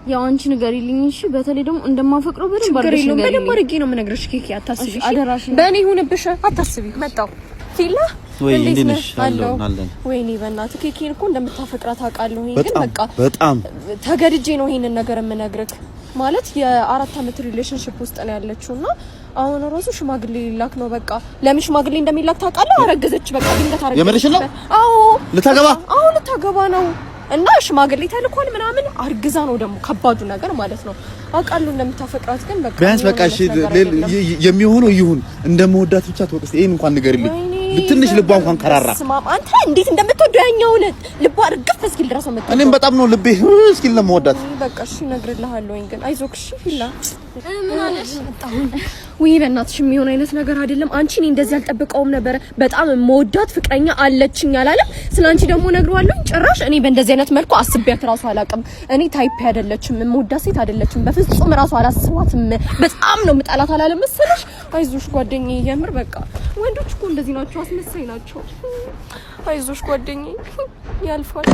ያው አንቺ ንገሪልኝ እሺ። በተለይ ደግሞ እንደማፈቅረው በደንብ ችግር አድርገሽ የለውም። በደንብ ንገሪልኝ። አድርጌ ነው የምነግርሽ ኬኪ፣ አታስቢ። እሺ፣ እሺ? አደራሽን። በእኔ ይሁንብሽ፣ አታስቢ። መጣሁ። ፊላ ወይ እንዴት እንዴት ነህ? ነሽ? አለሁ፣ አለሁ። አለን። ወይኔ በእናትህ ኬኪን እኮ እንደምታፈቅራት አውቃለሁ። ግን በጣም በቃ በጣም ተገድጄ ነው ይሄንን ነገር የምነግርህ። ማለት የ4 አመት relationship ውስጥ ነው ያለችው እና አሁን ራሱ ሽማግሌ ሊላክ ነው። በቃ ለምን ሽማግሌ እንደሚላክ ታውቃለህ? አረገዘች። በቃ ድንገት አረገዘች። የምርሽን ነው? አዎ። ልታገባ? አዎ፣ ልታገባ ነው። እና ሽማግሌ ተልኳል ምናምን። አርግዛ ነው ደግሞ ከባዱ ነገር ማለት ነው። አውቃለሁ እንደምታፈቅራት ግን በቃ ቢያንስ በቃ እሺ፣ የሚሆን ነገር አይደለም። የሚሆነው ይሁን፣ እንደምወዳት ብቻ ትወቅስ። ይሄን እንኳን ንገሪልኝ። ወይኔ ትንሽ ልቧ እንኳን ከራራ። በስመ አብ፣ አንተ እንዴት እንደምትወደው ያኛውን ልቧ እርግፍ እስኪል ድረስ ነው የምትወደው። እኔም በጣም ነው ልቤ እስኪል ነው የምወዳት። በቃ እሺ እነግርልሃለሁኝ፣ ግን አይዞህ እሺ ፊላ። ምን አለሽ? ውይ በእናትሽ የሚሆን አይነት ነገር አይደለም። አንቺ እኔ እንደዚህ አልጠብቀውም ነበረ። በጣም የምወዳት ፍቅረኛ አለችኝ አላለም። ስለ አንቺ ደግሞ እነግረዋለሁ። ጭራሽ እኔ በእንደዚህ አይነት መልኩ አስቤያት እራሱ አላውቅም። እኔ type አይደለችም፣ የምወዳት ሴት አይደለችም። በፍጹም እራሱ አላስባትም። በጣም ነው የምጠላት አላለም መሰለሽ። አይዞሽ ጓደኛዬ፣ የምር በቃ ወንዶች እኮ እንደዚህ ናቸው፣ አስመሳይ ናቸው። አይዞሽ ጓደኛዬ፣ ያልፋል።